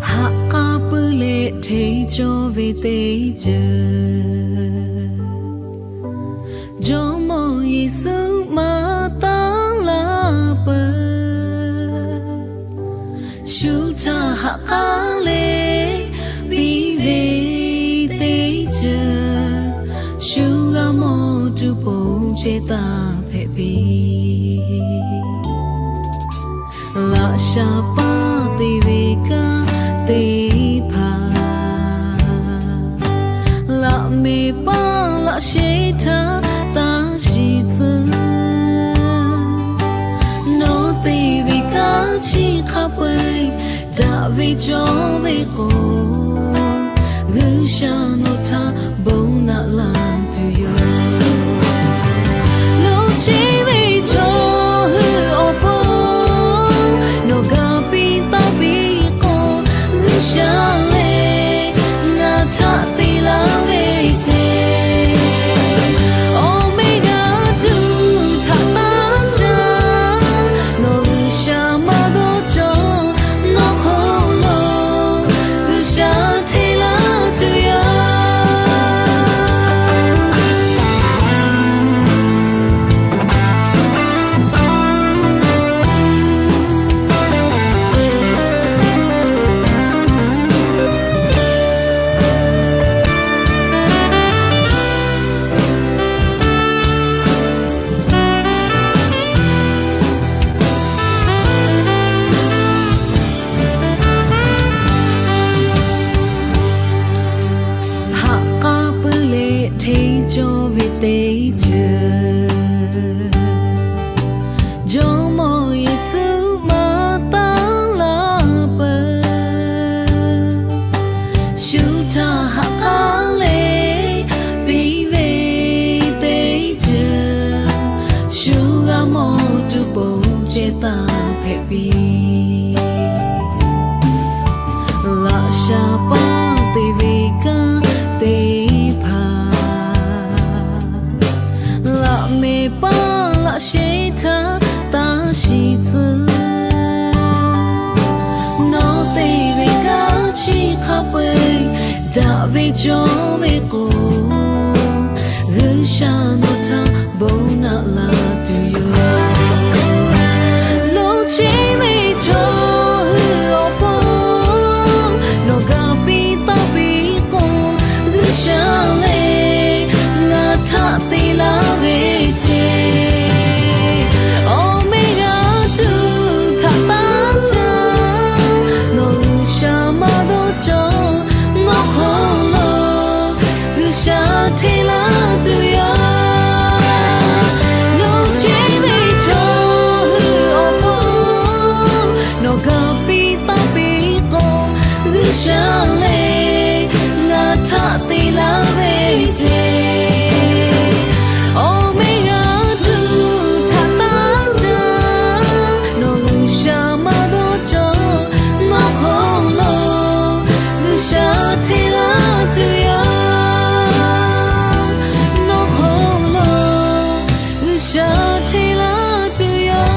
Haꞈ k'a puiˉ leh hteˇ cawˇ ve teˇ ceuˬ, Jawˇmawˇ Yeˍsuˆ maˇ taˉ laˇ peuˬ. Shu htaˇ haꞈ k'aˉ leh piˇ ve teˇ ceuˬ, shu g'a mawˬ tuˬ ponˬ ceh taˇ hpehꞈ piˇ. Laꞈ sha paˇ te ve kanˉ teˇ hpaˍ, laꞈ mehˍ paˇ laꞈ shehˍ htaˇ taˇ shiˍ tcuh. Nawˬ te ve kanˉ chi hk'a peu-eˬ daꞈ ve cawˇ ve k'o, G'uiˬsha nawˬ htaꞈ bon naꞈ la tuˬ yoˬ. Lo cheˇ ve chaw hui awˬ pon nawˬ ga piˇ taˍ piˇ k'o, G'uiˬsha lehˬ ngaˬ htaꞈ te laˇ ve ceˇ. Awˬ meˇ g'a tuˬ htaꞈ taˇ caˇ, nawˬ G'uiˬsha maˇ dawˇ cawˬ. Nawˬ hk'aw lo G'uiˬsha hteˇ laˇ tuˬ yoˬ. Haꞈ k'a puiˉ leh hteˇ cawˇ ve teˇ ceuˬ, Jawˇmawˇ Yeˍsuˆ maˇ taˉ laˇ peuˬ. Shu htaˇ haꞈ k'aˉ leh piˇ ve teˇ ceuˬ, shu g'a mawˬ tuˬ ponˬ ceh taˇ hpehꞈ piˇ. Laꞈ sha paˇ te ve kanˉ teˇ hpaˍ, laꞈ mehˍ paˇ laꞈ shehˍ htaˇ taˇ shiˍ tcuh. Nawˬ te ve kanˉ chi hk'a peu-eˬ daꞈ ve cawˇ ve k'o, G'uiˬsha nawˬ htaꞈ bon naꞈ la tuˬ yoˬ. Lo cheˇ ve chaw hui awˬ pon nawˬ ga piˇ taˍ piˇ k'o, G'uiˬsha lehˬ ngaˬ htaꞈ te laˇ ve ceˇ. Awˬ meˇ g'a tuˬ htaꞈ taˇ caˇ, nawˬ G'uiˬsha maˇ dawˇ cawˬ. Nawˬ hk'aw lo G'uiˬsha hteˇ laˇ tuˬ yoˬ. Lo cheˇ ve chaw hui awˬ pon nawˬ ga piˇ taˍ piˇ k'o, G'uiˬsha lehˬ ngaˬ htaꞈ te laˇ ve ceˇ. Awˬ meˇ g'a tuˬ htaꞈ taˇ caˇ, nawˬ G'uiˬsha maˇ dawˇ cawˬ. Nawˬ hk'aw lo G'uiˬsha hteˇ laˇ tuˬ yoˬ. Nawˬ hk'aw lo G'uiˬsha hteˇ laˇ tuˬ yoˬ.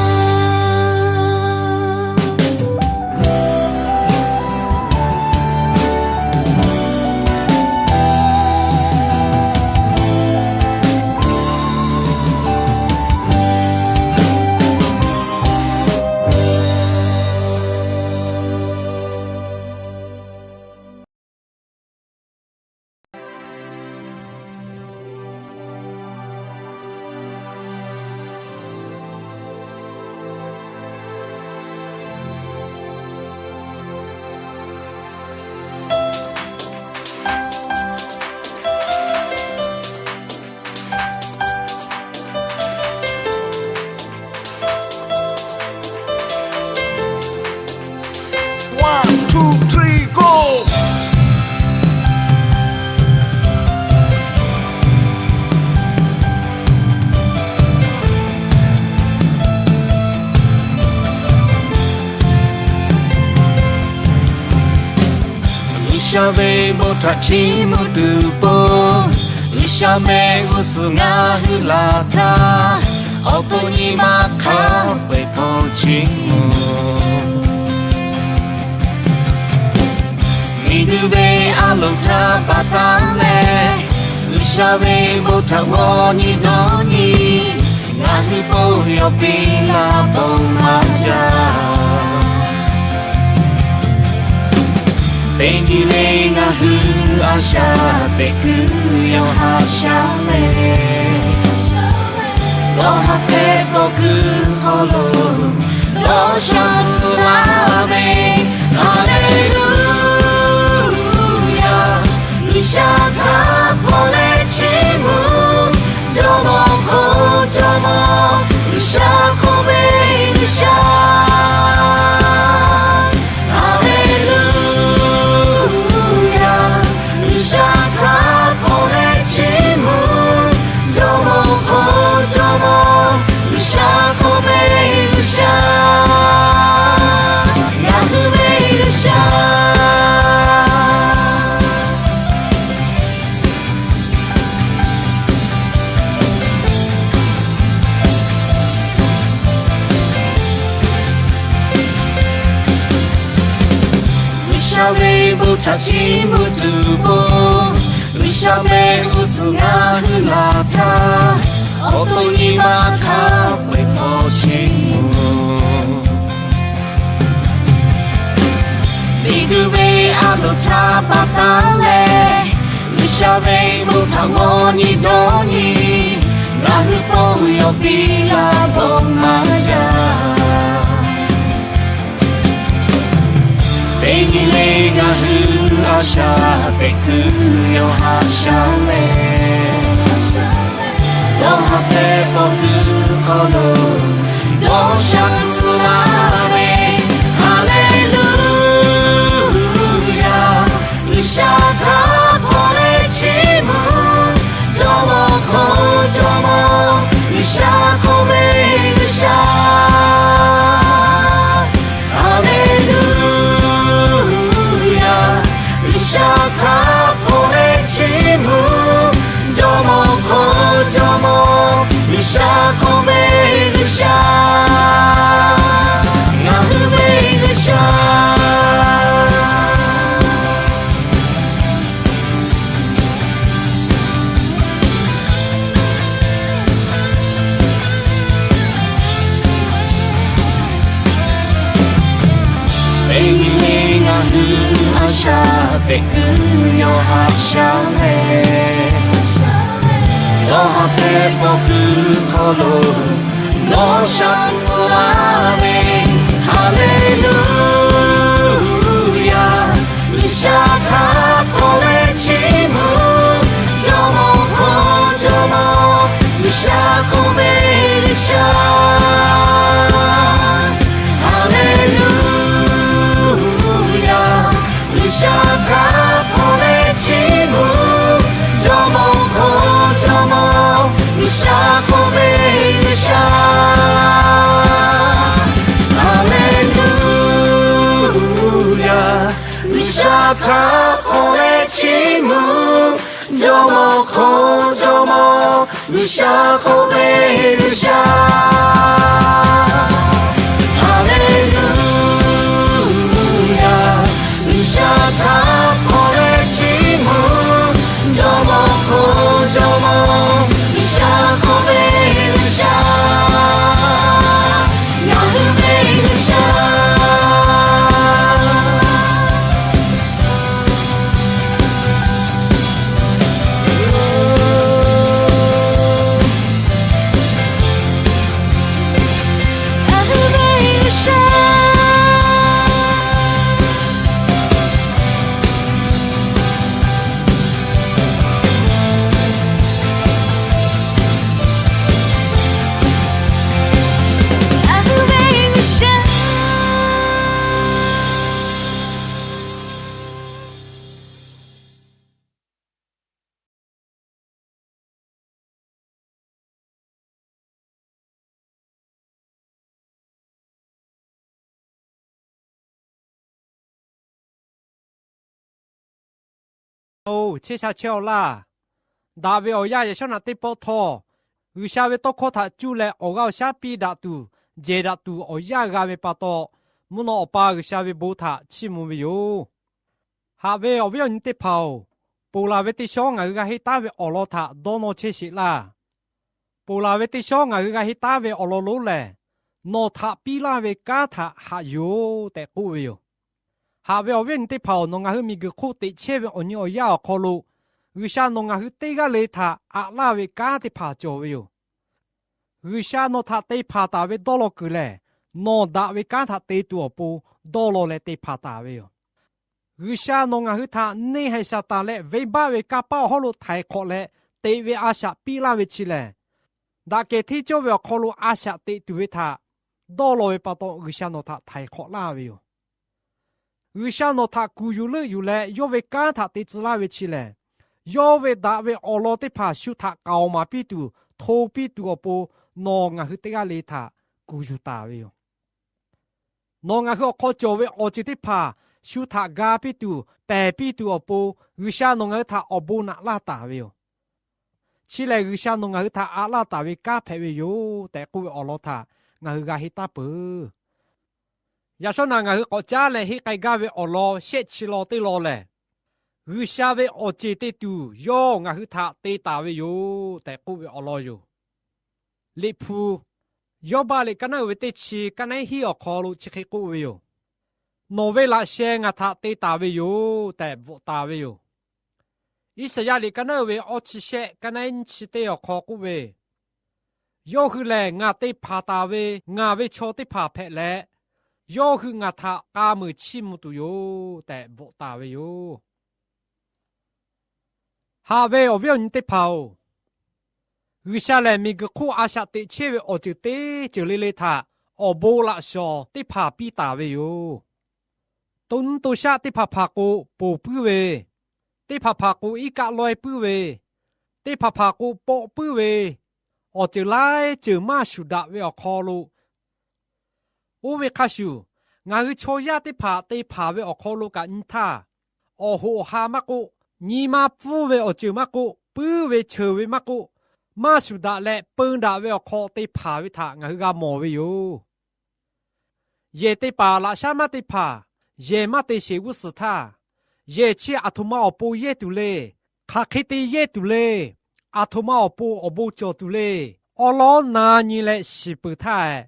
One, two, three, go! G'uiˬsha ve bon htaꞈ chiˇ mvuh tuˬ pon, G'uiˬsha mehˆ g'uˇ suhˍ ngaˬ hui laˬ htaˇ, awˬ to nyi ma hk'a peu-eˬ hpawˇ chiˇ mvuh. Miˬguiˬ ve a loˍ htaꞈ pa taˉ leh, G'uiˬsha ve bon htaꞈ g'aw nyi dawˇ nyi, ngaˬ hui bon yawˬ piˇ laˇ bon maˇ jaˇ. Teˇ nyi le ngaˬ hui a shaꞈ teꞈ kuiˬ yawˇ haꞈ shaˉ leh, dawˇ haˍ hpehꞈ bawˬ kuiˬ hk'aw lo dawˇ sha tcuh laˇ ve. Haˍleˍluˇyaˬ. G'uiˬsha htaꞈ hpaw leh chiˇ mvuh, jawˇmawˇ hk'oˆ jawˇmawˇ, G'uiˬsha hk'oˆ ve G'uiˬsha. Haˍleˍluˇyaˬ. G'uiˬsha htaꞈ hpaw leh chiˇ mvuh, jawˇmawˇ hk'oˆ jawˇmawˇ, G'uiˬsha hk'oˆ ve G'uiˬsha, ngaˬ hui ve G'uiˬsha. G'uiˬsha ve bon htaꞈ chiˇ mvuh tuˬ pon, G'uiˬsha mehˆ g'uˇ suhˍ ngaˬ hui laˬ htaˇ, awˬ to nyi ma hk'a peu-eˬ hpawˇ chiˇ mvuh. Miˬguiˬ ve a loˍ htaꞈ pa taˉ leh, G'uiˬsha ve bon htaꞈ g'aw nyi dawˇ nyi, ngaˬ hui bon yawˬ piˇ laˇ bon maˇ jaˇ. Teˇ nyi le ngaˬ hui a shaꞈ teꞈ kuiˬ yawˇ haꞈ shaˉ leh, dawˇ haˍ hpehꞈ bawˬ kuiˬ hk'aw lo dawˇ sha tcuh laˇ ve. Haˍleˍluˇyaˬ. G'uiˬsha htaꞈ hpaw leh chiˇ mvuh, jawˇmawˇ hk'oˆ jawˇmawˇ, G'uiˬsha hk'oˆ ve G'uiˬsha. Haˍleˍluˇyaˬ. G'uiˬsha htaꞈ hpaw leh chiˇ mvuh, jawˇmawˇ hk'oˆ jawˇmawˇ, G'uiˬsha hk'oˆ ve G'uiˬsha, ngaˬ hui ve G'uiˬsha. Teˇ nyi le ngaˬ hui a shaꞈ teꞈ kuiˬ yawˇ haꞈ shaˉ leh, dawˇ haˍ hpehꞈ bawˬ kuiˬ hk'aw lo dawˇ sha tcuh laˇ ve. Haˍleˍluˇyaˬ. G'uiˬsha htaꞈ hpaw leh chiˇ mvuh, jawˇmawˇ hk'oˆ jawˇmawˇ, G'uiˬsha hk'oˆ ve G'uiˬsha. Haˍleˍluˇyaˬ. G'uiˬsha htaꞈ hpaw leh chiˇ mvuh, jawˇmawˇ hk'oˆ jawˇmawˇ, G'uiˬsha hk'oˆ ve G'uiˬsha. Haˍleˍluˇyaˬ. G'uiˬsha htaꞈ hpaw leh chiˇ mvuh, jawˇmawˇ hk'oˆ jawˇmawˇ, G'uiˬsha hk'oˆ ve G'uiˬsha. Haˍleˍluˇyaˬ. G'uiˬsha htaꞈ hpaw leh chiˇ mvuh, jawˇmawˇ hk'oˆ jawˇmawˇ, G'uiˬsha hk'oˆ ve G'uiˬsha, ngaˬ hui ve G'uiˬsha. Oˬ, chehˇ sha chehˇ-aw laˇ. Daꞈ ve awˬ yanˇ yaꞈ shawˉ naꞈ teˇ pawˆ htawˇ, G'uiˬsha ve tawˇ hkawˇ htaꞈ cuˇ leh awˬ g'aˇ awˬ shaˉ piˇ daꞈ tuˬ, jehˬ daꞈ tuˬ awˬ yanˇ g'a ve pa taw, mvuhˇ naw Awˬ pa G'uiˬsha ve bon htaꞈ chiˇ mvuh ve yoˬ. Haꞈ ve awˬ viˉ awˬ nyi teˇ hpaˍ-oˬ, ponˬ laˬ ve teˇ shawˉ ngaˬ hui g'a henˇ taˉ ve awˬ lawn htaꞈ dawˇ nawˇ chehˇ sheˍ laˇ. Ponˬ laˬ ve teˇ shawˉ ngaˬ hui g'a henˇ taˉ ve awˬ lawn lonˉ lehˬ, Nawˬ htaꞈ piˇ laˇ ve kanˉ htaꞈ haꞈ yuˬ-oˬ tehꞈ k'oˆ ve yoˬ. Haꞈ ve awˬ viˉ awˬ nyi teˇ hpaˍ-oˬ, nawˬ ngaˬ hui miˬguiˬ hk'oˆ teꞈ chehˇ ve awˬ nyi awˬ yanˇ awˬ hk'aw lo, G'uiˬsha nawˬ ngaˬ hui teˇ g'aˇ le htaꞈ aꞈ laˇ ve kanˉ teˇ hpaˍ cawˬ ve yoˬ. G'uiˬsha nawˬ htaꞈ te hpanˍ taˍ ve dawˇ law kuiˬ lehˬ, nawˬ daꞈ ve kanˉ htaꞈ te tuˬ awˬ pon dawˇ law leh te hpanˍ taˍ ve yoˬ. G'uiˬsha nawˬ ngaˬ hui htaꞈ neˇ haiˬ Saˍtanˍ leh venˇbaˆ ve kanˇ paˆ awˬ hawˉ lo htaiˍ hk'awꞈ leh, teꞈ ve a shaꞈ piˇ laˇ ve chi lehˬ, daꞈ kehˬ hteˇ cawˇ ve awˬ hk'aw lo a shaꞈ teꞈ tuˬ ve htaꞈ dawˇ law ve pa taw, G'uiˬsha nawˬ htaꞈ htaiˍ hk'awꞈ laˇ ve yoˬ. G'uiˬsha nawˬ htaꞈ kuˬ yuˬ leuˆ yuˬ leh, yawˇ ve kanˉ htaꞈ te tcuh laˇ ve chi lehˬ, yawˇ ve daꞈ ve awˬ lawn teˇ hpaˍ shu htaꞈ k'aoˍ maˍ piˇ tuˬ, hto piˇ tuˬ awˬ pon, nawˬ ngaˬ hui teˇ g'aˇ le htaꞈ kuˬ yuˬ taˍ ve yoˬ. Nawˬ ngaˬ hui awˬ hk'aw cawˬ ve awˬ ceuˬ teˇ hpaˍ shu htaꞈ ga piˇ tuˬ, pehˬ piˇ tuˬ awˬ pon, G'uiˬsha nawˬ ngaˬ hui htaꞈ awˬ bon naꞈ laˇ taˍ ve yoˬ. Chi lehˬ, G'uiˬsha nawˬ ngaˬ hui htaꞈ aꞈ laˇ taˍ ve kanˉ hpehꞈ ve yoˬ tehꞈ k'oˆ ve awˬ lawn htaꞈ ngaˬ hui g'a henˇ taˉ peuˬ. Yaꞈ shawˉ naꞈ ngaˬ hui k'awꞈ caˉ leh henˇ k'ai gaˇ ve awˬ lawn shehˆ chi law teˇ law lehˬ, G'uiˬsha ve awˬ ceˬ te tuˬ yawˇ ngaˬ hui htaꞈ te taˍ ve yoˬ tehꞈ k'oˆ ve awˬ lawn yoˬ. Liꞈ hpu Yawˇbaˆ liꞈ kaˉ naˉ uiˍ ve teˇ chi kaˉ naˉ hiˉ awˬ hk'aw lo chi hk'e k'oˆ ve yoˬ. Nawˬ ve laꞈ sheh ngaˬ htaꞈ te taˍ ve yoˬ tehꞈ bvuhꞈ taˍ ve yoˬ. Iˉsaˍyaˆ liꞈ kaˉ naˉ uiˍ ve awˇ chi shehˆ kaˉ naˉ nyiˇ chi teˇ awˬ hk'aw k'oˆ ve, Yawˇ hui lehˬ ngaˬ te hpanˍ taˍ ve ngaˬ ve chaw teˇ hpaˍ hpehꞈ leh, yawˇ hui ngaˬ htaꞈ k'a muiˬ chiˇ mvuh tuˬ yoˬ tehꞈ bvuhꞈ taˍ ve yoˬ. Haꞈ ve awˬ viˉ awˬ nyi teˇ hpaˍ-oˬ, G'uiˬsha lehˬ miˬguiˬ hk'oˆ a shaꞈ teꞈ chehˇ ve awˬ ceuˬ teˇ ceuˬ le le htaꞈ awˬ bon laꞈ shawnˍ teˇ hpaˍ piˇ taˍ ve yoˬ. To nuˇ to shaˆ teˇ hpaˍ hpaˍ k'o ponˬ puiˉ ve, teˇ hpaˍ hpaˍ k'o iˉ kaˆ lawehˇ puiˉ ve, teˇ hpaˍ hpaˍ k'o pawˆ puiˉ ve, awˬ ceuˬ laiˉ ceuˬ maˇ shuˍ daꞈ ve awˬ hk'aw lo, oˇ ve hk'a shuˍ, ngaˬ hui chaw yaˇ teˇ hpaˍ te hpanˍ ve awˬ hk'aw lo kaꞈ nyi htaˇ, awˬ hoꞈ awˬ ha maˇ k'oˆ, nyi ma pfuhˇ ve awˬ ceuˬ maˇ k'oˆ, puiˉ ve cheuˬ ve maˇ k'oˆ, maˇ shuˍ daꞈ leh peu daꞈ ve awˬ hk'aw te hpanˍ ve htaꞈ ngaˬ hui g'a mawˬ ve yoˬ. Yehˬ te paˍ laꞈ shaˉ maˇ te hpanˍ, yehˬ maˇ te sheˍ g'uˇ suhˍ htaˇ, yehˬ chi aˬ htoꞈ ma awˬ pon yehˇ tuˬ le. Hk'aˬ hk'e te yehˇ tuˬ le. Aˬ htoꞈ ma awˬ pon awˬ bon cawˬ tuˬ le. Awˉ lawˉ na nyi leh shiˍ peuˬ htaˇ,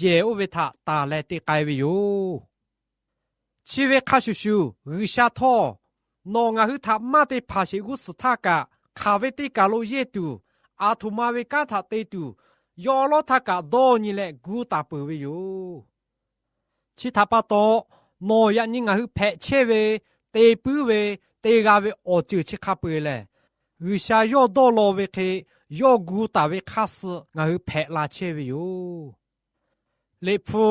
yehˬ oˇ ve htaꞈ tanˬ leh te k'ai ve yoˬ. Chi ve hk'a shuˍ shuˍ, G'uiˬsha htawˇ nawˬ ngaˬ hui htaꞈ maˇ te hpanˍ sheˍ g'uˇ suhˍ htaˇ kaꞈ, hk'aˬ ve teˇ kaˬ lo yehˇ tuˬ, aˬ htoꞈ ma ve kanˉ htaꞈ te tuˬ, yawˇ lawˉ htaˇ kaꞈ dawˇ nyi leh gu taˍ peuˬ ve yoˬ. Chi htaꞈ pa taw, nawˬ yaꞈ nyi ngaˬ hui hpehꞈ chehˇ ve, te puiˉ ve, te g'a ve awˬ ceuˬ chi hk'a peu-eˬ lehˬ, G'uiˬsha yawˇ dawˇ law ve hk'e, yawˇ gu taˍ ve hk'aˇ suh ngaˬ hui hpehꞈ la chehˇ ve yoˬ. Liꞈ hpu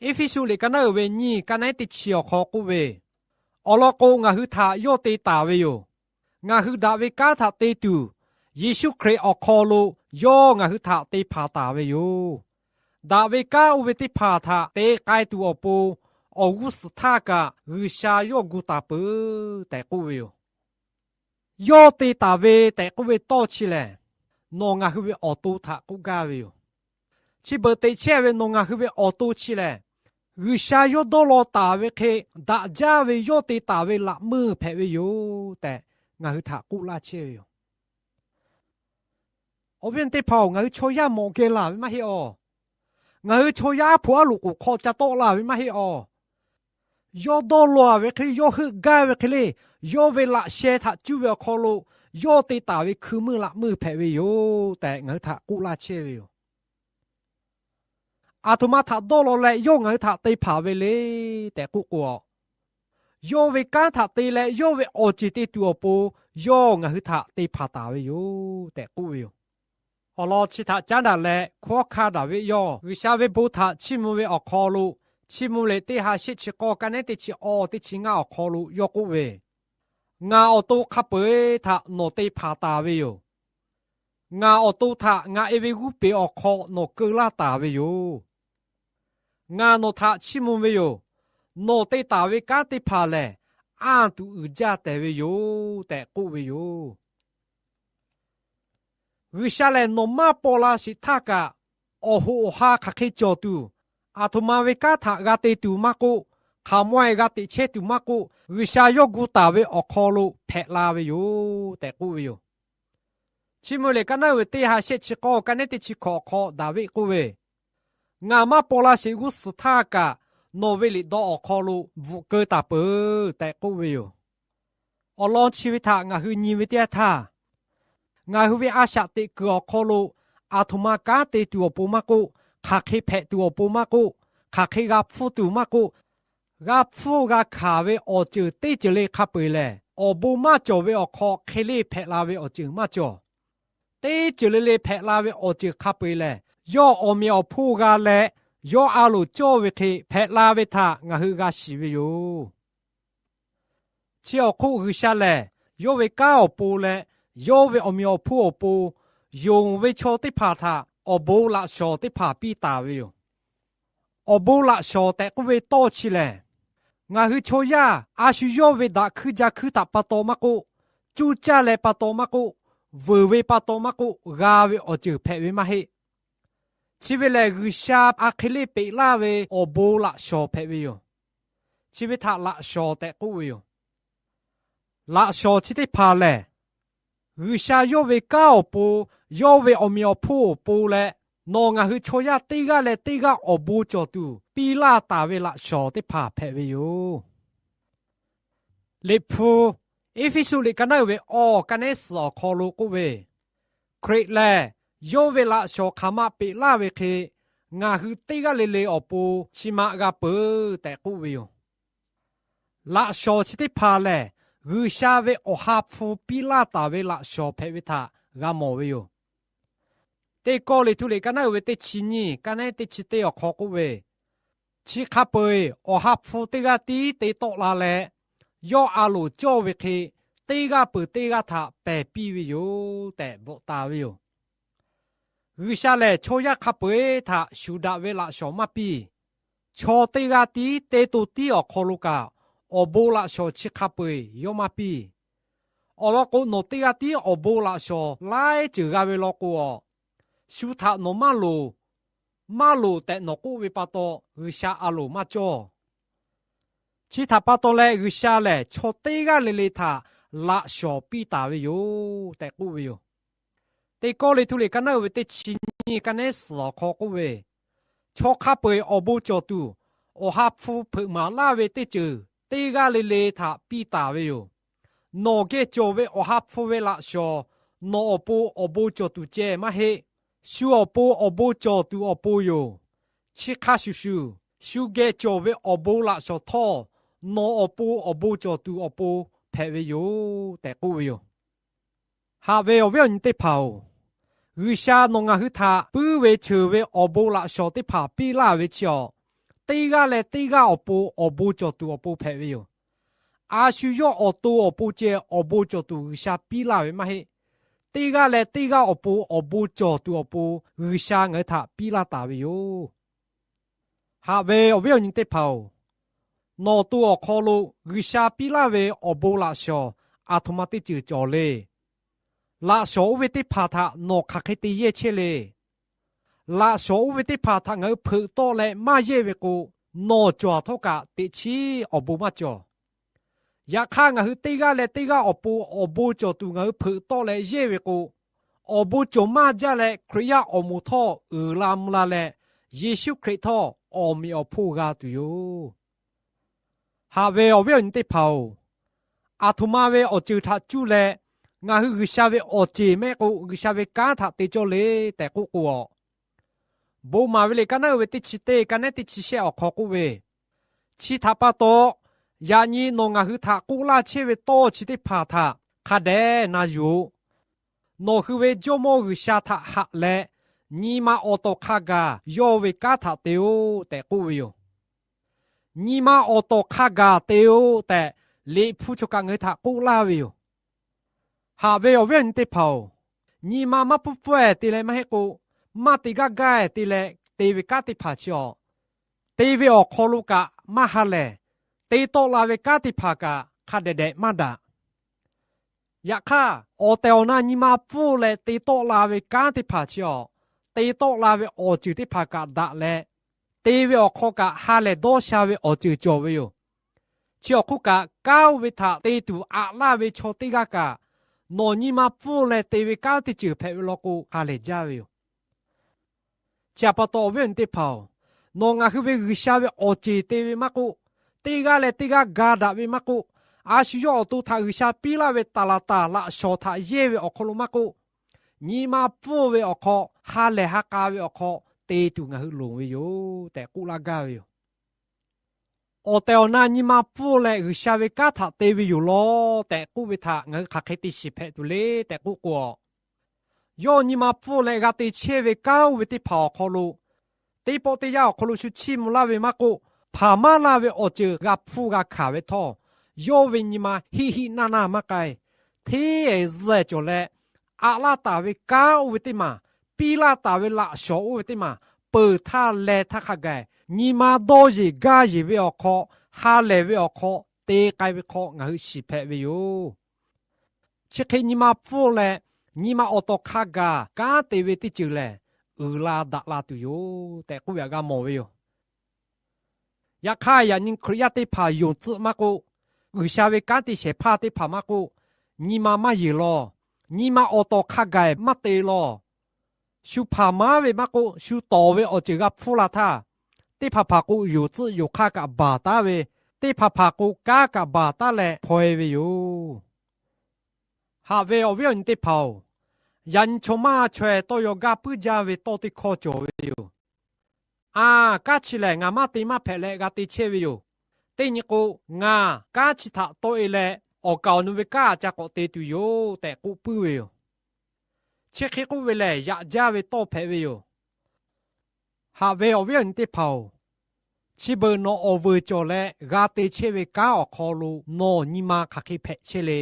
Eˇfeˇsuꞈ liꞈ kaˉ naˉ uiˍ ve nyiˇ kaˉ naˉ teˇ chi awˬ hk'aw k'oˆ ve, Awˬ lawn k'o, ngaˬ hui htaꞈ yawˇ te taˍ ve yoˬ. Ngaˬ hui daꞈ ve kanˉ htaꞈ te tuˬ, Yeˍsuˆ Hkriꞈ awˬ hk'aw lo yawˇ ngaˬ hui htaꞈ te hpanˍ taˍ ve yoˬ. Daꞈ ve kanˉ oˇ ve teˇ hpaˍ htaꞈ te k'ai tuˬ awˬ pon, awˬ g'uˇ suhˍ htaˇ kaꞈ G'uiˬsha yawˇ gu taˍ peuˬ tehꞈ k'oˆ ve yoˬ. Yawˇ te taˍ ve tehꞈ k'oˆ ve tawˇ chi lehˬ, nawˬ ngaˬ hui ve awˬ to htaꞈ k'oˆ gaˇ ve yoˬ. Chi beuꞈ teꞈ chehˇ ve nawˬ ngaˬ hui ve awˬ to chi lehˬ, G'uiˬsha yawˇ dawˇ law taˍ ve hk'e daꞈ jaˇ ve yawˇ te taˍ ve laꞈ meuˇ hpehꞈ ve yoˬ tehꞈ, ngaˬ hui htaꞈ k'oˆ laˇ chehˇ ve yoˬ. Awˬ viˉ teˇ hpaˍ-oˬ, ngaˬ hui chaw yaˇ mawˬ geh laˬ ve maˇ heˆ awˬ. Ngaˬ hui chaw yaˇ aˉ hpoꞈ aˉ loꞈ k'oˍ hk'aw ca tawˆ la ve maˇ heˆ awˬ. Yawˇ dawˇ law ve hk'e le, yawˇ heuˆ gaˇ ve hk'e le, yawˇ ve laꞈ sheh htaꞈ cuˇ ve awˬ hk'aw lo yawˇ te taˍ ve hkui meuˇ laꞈ meuˇ hpehꞈ ve yoˬ tehꞈ, ngaˬ hui htaꞈ k'oˆ laˇ chehˇ ve yoˬ. Aˬ htoꞈ ma htaꞈ dawˇ law leh yawˇ ngaˬ hui htaꞈ te hpanˍ ve le tehꞈ k'oˆ k'o, yawˇ ve kanˉ htaꞈ te leh yawˇ ve awˬ ceˬ te tuˬ awˬ pon, yawˇ ngaˬ hui htaꞈ te hpanˍ taˍ ve yoˬ tehꞈ k'oˆ ve yoˬ. Awˬ lawn chi htaꞈ caˉ daꞈ leh, hkunˉ hawˉ hkanˇ Daˍviˆ yawˇ G'uiˬsha ve bon htaꞈ chiˇ mvuh ve awˬ hk'aw lo, Chiˇ mvuh liꞈ teˇ ha shehˆ chi k'awˇ kaˉ naˉ teˇ chi awˇ teˇ chi ngaˇ awˬ hk'aw lo yawˇ k'oˆ ve, Ngaˬ awˬ to hk'a peu-eˬ htaꞈ nawˬ te hpanˍ taˍ ve yoˬ. Ngaˬ awˬ to htaꞈ ngaˬ e ve g'uˇ peˬ awˬ hk'aw nawˬ keu laˇ taˍ ve yoˬ. Ngaˬ nawˬ htaꞈ chiˇ mvuh ve yoˬ. Nawˬ te taˍ ve kanˉ teˇ hpaˍ lehˬ, anˇ tuˬ uiˍ jaˇ tehˬ ve yoˬ tehꞈ k'oˆ ve yoˬ. G'uiˬsha lehˬ, nawˬ maˇ paw la sheˍ htaˇ kaꞈ, awˬ hoꞈ awˬ ha hk'aˬ hk'e cawˬ tuˬ, aˬ htoꞈ ma ve kanˉ htaꞈ g'a te tuˬ maˇ k'oˆ, hk'aˬ maweh g'a teꞈ chehˇ tuˬ maˇ k'oˆ, G'uiˬsha yawˇ gu taˍ ve awˬ hk'aw lo hpehꞈ la ve yoˬ tehꞈ k'oˆ ve yoˬ. Chi mvuh lehˬ, ka naˉ ve teˇ ha shehˆ chi k'awˇ, ka nehˉ teˇ chi hkawꞈ awˬ hk'aw Daˍviˆ k'oˆ ve, Ngaˬ maˇ paw la sheˍ g'uˇ suhˍ htaˇ kaꞈ, nawˬ ve liꞈ daw awˬ hk'aw lo bvuhꞈ keu taˍ peuˬ tehꞈ k'oˆ ve yoˬ. Awˬ lawn chi ve htaꞈ ngaˬ hui nyi ve teˇ yanˇ htaˇ, ngaˬ hui ve a shaꞈ teꞈ kuiˬ awˬ hk'aw lo aˬ htoꞈ ma kanˉ te tuˬ awˬ pon maˇ k'oˆ, hk'aˬ hk'e hpehꞈ tuˬ awˬ pon maˇ k'oˆ, hk'aˬ hk'e g'a hpfuhˇ tuˬ maˇ k'oˆ, g'a hpfuhˇ g'a hkanˍ ve awˬ ceuˬ teˇ ceuˬ le hk'a peu-eˬ lehˬ, awˬ bon maˇ cawˬ ve awˬ hk'aw hk'e le hpehꞈ la ve awˬ ceuˬ maˇ cawˬ. Teˇ ceuˬ le le hpehꞈ la ve awˬ ceuˬ hk'a peu-eˬ lehˬ, yawˇ awˬ meꞈ awˬ hponˇ g'a leh, yawˇ a loˍ cawˇ ve hk'e hpehꞈ la ve htaꞈ ngaˬ hui g'a shiˍ ve yoˬ. Chi awˬ hk'oˆ G'uiˬsha lehˬ, yawˇ ve kanˉ awˬ pon leh yawˇ ve awˬ meꞈ awˬ hponˇ awˬ pon, yonˍ ve chaw teˇ hpaˍ htaꞈ awˬ bon laꞈ shawnˍ teˇ hpaˍ piˇ taˍ ve yoˬ. Awˬ bon laꞈ shawnˍ tehꞈ k'oˆ ve tawˇ chi lehˬ, ngaˬ hui chaw yaˇ a shu yawˇ ve daꞈ hkuiˇ ja hkuiˇ htaꞈ pa taw maˇ k'oˆ, cuˇ caˇ leh pa taw maˇ k'oˆ, vuiˬ ve pa taw maˇ k'oˆ g'a ve awˬ ceuˬ hpehꞈ ve maˇ heˆ. Chi ve lehˬ, G'uiˬsha a hk'e le peꞈ laˇ ve awˬ bon laꞈ shawnˍ hpehꞈ ve yoˬ. Chi ve htaꞈ laꞈ shawnˍ tehꞈ k'oˆ ve yoˬ. Laꞈ shawnˍ chi teˇ hpaˍ lehˬ, G'uiˬsha yawˇ ve kanˉ awˬ pon, yawˇ ve awˬ meꞈ awˬ hponˇ awˬ pon leh, nawˬ ngaˬ hui chaw yaˇ teˇ g'aˇ leh teˇ g'aˇ awˬ bon cawˬ tuˬ piˇ laˇ taˍ ve laꞈ shawnˍ teˇ hpaˍ hpehꞈ ve yoˬ. Liꞈ hpu Eˇfeˇsuꞈ liꞈ ka naˉ uiˍ ve awˬ ka nehˉ suhˍ awˬ hk'aw lo k'oˆ ve, Hkriꞈ lehˬ yawˇ ve laꞈ shawnˍ hk'aˬ ma peꞈ laˇ ve hk'e, ngaˬ hui teˇ g'aˇ le le awˬ pon chi ma g'a peuˬ tehꞈ k'oˆ ve yoˬ. Laꞈ shawnˍ chi teˇ hpaˍ lehˬ, G'uiˬsha ve awˬ ha hpu piˇ laˇ taˍ ve laꞈ shawnˍ hpehꞈ ve htaꞈ g'a mawˬ ve yoˬ. Teˇ Kawˇrenˍhtuˆ liꞈ ka naˉ uiˍ ve teˇ chi nyiˇ, ka nehˉ teˇ chi teˇ awˬ hk'aw k'oˆ ve, Chi hk'a peu-eˬ Awˬ ha hpu teˇ g'aˇ tiˉ te tawˆ la leh, yawˇ a loˍ cawˇ ve hk'e, teˇ g'aˇ peuˬ teˇ g'aˇ htaꞈ pehˬ piˇ ve yoˬ tehꞈ bvuhꞈ taˍ ve yoˬ. G'uiˬsha lehˬ, chaw yaˇ hk'a peu-eˬ htaꞈ shuˍ daꞈ ve laꞈ shawnˍ maˇ piˇ. Chaw teˇ g'aˇ tiˉ te to tiˉ awˬ hk'aw lo kaꞈ, awˬ bon laꞈ shawnˍ chi hk'a peu-eˬ yawˇ maˇ piˇ. Awˬ lawn k'o, nawˬ teˇ g'aˇ tiˉ awˬ bon laꞈ shawnˍ laiˉ ceuˬ g'a ve law k'o, shu htaꞈ nawˬ maˇ loˍ, maˇ loˍ tehꞈ nawˬ k'oˆ ve pa taw, G'uiˬsha a loˍ maˇ cawˇ. Chi htaꞈ pa taw leh, G'uiˬsha lehˬ chaw teˇ g'aˇ le le htaꞈ laꞈ shawnˍ piˇ taˍ ve yoˬ tehꞈ k'oˆ ve yoˬ. Teˇ Kawˇrenˍhtuˆ liꞈ ka naˉ uiˍ ve teˇ chi nyiˇ, ka nehˉ suhˍ awˬ hk'aw k'oˆ ve, Chaw hk'a peu-eˬ awˬ bon cawˬ tuˬ, Awˬ ha hpu hpeuꞈ maˍ laˇ ve teˇ ceuˬ teˇ g'aˇ le le htaꞈ piˇ taˍ ve yoˬ. Nawˬ geh cawˬ ve Awˬ ha hpu ve laꞈ shawnˍ, nawˬ awˬ pon awˬ bon cawˬ tuˬ ceh maˇ heˆ. Shu awˬ pon awˬ bon cawˬ tuˬ awˬ pon yoˬ. Chi hk'a shuˍ shuˍ, shu geh cawˬ ve awˬ bon laꞈ shawnˍ htawˇ, nawˬ awˬ pon awˬ bon cawˬ tuˬ awˬ pon hpehꞈ ve yoˬ tehꞈ k'oˆ ve yoˬ. Haꞈ ve awˬ viˉ awˬ nyi teˇ hpaˍ-oˬ, G'uiˬsha nawˬ ngaˬ hui htaꞈ puiˉ ve cheuˬ ve awˬ bon laꞈ shawnˍ teˇ hpaˍ piˇ laˇ ve chi awˬ, teˇ g'aˇ leh teˇ g'aˇ awˬ pon awˬ bon cawˬ tuˬ awˬ pon hpehꞈ ve yoˬ. A shu yawˇ awˬ to awˬ pon ceh awˬ bon cawˬ tuˬ G'uiˬsha piˇ laˇ ve maˇ heˆ. Teˇ g'aˇ leh teˇ g'aˇ awˬ pon awˬ bon cawˬ tuˬ awˬ pon G'uiˬsha ngaˬ hui htaꞈ piˇ laˇ taˍ ve yoˬ. Haꞈ ve awˬ viˉ awˬ nyi teˇ hpaˍ-oˬ, nawˬ to awˬ hk'aw lo G'uiˬsha piˇ laˇ ve awˬ bon laꞈ shawnˍ aˬ htoꞈ ma teˇ ceuˬ cawˬ le. Laꞈ shawnˍ oˇ ve teˇ hpaˍ htaꞈ nawˬ hk'aˬ hk'e te yehˇ chehˇ le. Laꞈ shawnˍ oˇ ve teˇ hpaˍ htaꞈ ngaˬ hui hpeuꞈ tawˆ leh maˇ yehˇ ve k'o, nawˬ cawˬ htawˇ kaꞈ teꞈ chiˉ awˬ bon maˇ cawˬ. Yaꞈ hk'aˇ, ngaˬ hui teˇ g'aˇ leh teˇ g'aˇ awˬ pon awˬ bon cawˬ tuˬ ngaˬ hui hpeuꞈ tawˆ leh yehˇ ve k'o, awˬ bon cawˬ maˇ jaˇ leh Hkriꞈ yaˇ awˬ moˍ htawˇ uiˍ la mvuh la leh, Yeˍsuˆ Hkriꞈ htawˇ awˬ meꞈ awˬ hponˇ g'a tuˬ yoˬ. Haꞈ ve awˬ viˉ awˬ nyi teˇ hpaˍ-oˬ, aˬ htoꞈ ma ve awˬ ceuˬ htaꞈ cuˇ leh, ngaˬ hui G'uiˬsha ve awˬ ceˬ mehˆ k'o G'uiˬsha ve kanˉ htaꞈ te cawˇ le tehꞈ k'oˆ k'o, Bon maˍ ve liꞈ ka naˉ uiˍ ve teˇ chi teˇ, ka nehˉ teˇ chi shehˆ awˬ hk'aw k'oˆ ve, Chi htaꞈ pa taw, yaꞈ nyi nawˬ ngaˬ hui htaꞈ k'oˆ laˇ chehˇ ve tawˇ chi teˇ hpaˍ htaꞈ hk'a dehꞈ na yuˬ-oꞈ. Nawˬ hui ve Jawˇmawˇ G'uiˬsha htaꞈ haꞈ leh, nyi ma awˬ tawˍ hk'a gaˬ yawˇ ve kanˉ htaꞈ te-oˆ tehꞈ k'oˆ ve yoˬ. Nyi ma awˬ tawˍ hk'a gaˬ te-oˆ tehꞈ, Liꞈ hpu chaw kaꞈ ngaˬ hui htaꞈ k'oˆ laˇ ve yoˬ. Haꞈ ve awˬ viˉ awˬ nyi teˇ hpaˍ-oˬ, nyi ma maˇ pfuhˇ pfuhˇ-eh te leh maˇ heˆ k'o, maˇ te gaˇ gaˇ-eh te leh te ve kanˉ teˇ hpaˍ chi awˬ, te ve awˬ hk'aw lo kaꞈ maˇ ha lehˬ, te tawˆ la ve kanˉ teˇ hpaˍ kaꞈ hk'a dehꞈ dehꞈ maˇ daꞈ. Yaꞈ hk'aˇ, awˬ tehˬ awˬ na nyi ma pfuhˇ leh te tawˆ la ve kanˉ teˇ hpaˍ chi awˬ, te tawˆ la ve awˬ ceuˬ teˇ hpaˍ kaꞈ daꞈ leh, te ve awˬ hk'aw kaꞈ ha lehˬ dawˇ sha ve awˬ ceuˬ cawˬ ve yoˬ. Chi awˬ hk'oˆ kaꞈ, kanˉ oˇ ve htaꞈ te tuˬ aꞈ laˇ ve chaw teˇ g'aˇ kaꞈ, nawˬ nyi ma pfuhˇ leh te ve kanˉ teˇ ceuˬ hpehꞈ ve law k'o, ha lehˬ jaˇ ve yoˬ. Chi htaꞈ pa taw, awˬ viˉ awˬ nyi teˇ hpaˍ-oˬ, nawˬ ngaˬ hui ve G'uiˬsha ve awˬ ceˬ te ve maˇ k'oˆ, teˇ g'aˇ leh teˇ g'aˇ ga daꞈ ve maˇ k'oˆ, a shu yawˇ awˬ to htaꞈ G'uiˬsha piˇ laˇ ve taˍ laˍ taˍ laꞈ shawnˍ htaꞈ yehˇ ve awˬ hk'aw lo maˇ k'oˆ, nyi ma pfuhˇ ve awˬ hk'aw, ha lehˬ ha k'a ve awˬ hk'aw te tuˬ ngaˬ hui loˍ ve yoˬ tehꞈ k'oˆ laˇ gaˇ ve yoˬ. Awˬ tehˬ awˬ na nyi ma pfuhˇ leh G'uiˬsha ve kanˉ htaꞈ te ve yoˬ law tehꞈ k'oˆ ve htaꞈ ngaˬ hui hk'aˬ hk'e te shiˍ hpehꞈ tuˬ le tehꞈ k'oˆ k'o, yawˇ nyi ma pfuhˇ leh g'a te chehˇ ve kanˉ oˇ ve teˇ hpaˍ awˬ hk'aw lo, teˇ pawˆ teˇ yanˇ awˬ hk'aw lo shu chiˇ mvuh laˇ ve maˇ k'oˆ, hpaˍ maˇ laˇ ve awˬ ceuˬ g'a hpfuhˇ g'a hkanˍ ve htawˇ, yawˇ ve nyi ma hiˆ hiˆ naˇ naˇ maˇ k'ai, hteˇ zuhˇ cawˬ leh, aꞈ laˇ taˍ ve kanˉ oˇ ve teˇ maˬ, piˇ laˇ taˍ ve laꞈ shawnˍ oˇ ve teˇ maˬ, peuˬ htaˇ leh htaˇ hk'a gaˬ, nyi ma dawˇ yeˬ gaˇ yeˬ ve awˬ hk'aw, ha lehˬ ve awˬ hk'aw te k'ai ve hk'aw ngaˬ hui shiˍ hpehꞈ ve yoˬ. Chi hk'e nyi ma pfuhˇ leh, nyi ma awˬ tawˍ hk'a gaˬ kanˉ te ve teˇ ceuˬ lehˬ, uiˍ la daꞈ la tuˬ yoˬ tehꞈ k'oˆ ve htaꞈ g'a mawˬ ve yoˬ. Yaꞈ hk'aˇ, yaꞈ nyi Hkriꞈ yaˇ teˇ hpaˍ yonˍ tcuhˆ maˇ k'oˆ, G'uiˬsha ve kanˉ te shehˍ hpaˇ teˇ hpaˍ maˇ k'oˆ, nyi ma maˇ yeˬ law. Nyi ma awˬ tawˍ hk'a gaˬ maˇ te law. Shu hpaˍ maˇ ve maˇ k'oˆ, shu tawˍ ve awˬ ceuˬ g'a hpfuhˇ la htaˇ, teˇ hpaˍ hpaˍ k'o yonˍ tcuhˆ yonˍ hk'aˇ kaꞈ baˬ taˉ ve, teˇ hpaˍ hpaˍ k'o kanˉ kaꞈ baˬ taˉ leh hpaw e ve yoˬ. Haꞈ ve awˬ viˉ awˬ nyi teˇ hpaˍ-oˬ, yaꞈ nyi chaw maˇ chaweh tawˇ yaw gaˇ puiˉ jaˇ ve tawˇ teˇ hkawˇ cawˬ ve yoˬ. A, kanˉ chi lehˬ ngaˬ maˇ te maˇ hpehꞈ leh g'a te chehˇ ve yoˬ. Teˇ nyi k'o, ngaˬ kanˉ chi htaꞈ tawˆ e leh, awˬ kaˍ awˬ nu ve kanˉ aꞈ ca k'awꞈ te tuˬ yoˬ tehꞈ k'oˆ puiˉ ve yoˬ. Chi hk'e k'oˆ ve lehˬ, yaꞈ jaˇ ve tawˇ hpehꞈ ve yoˬ. Haꞈ ve awˬ viˉ awˬ nyi teˇ hpaˍ-oˬ, chi beuꞈ nawˬ awˬ vuiˬ cawˬ leh g'a te chehˇ ve kanˉ awˬ hk'aw lo nawˬ nyi ma hk'aˬ hk'e hpehꞈ chehˇ le.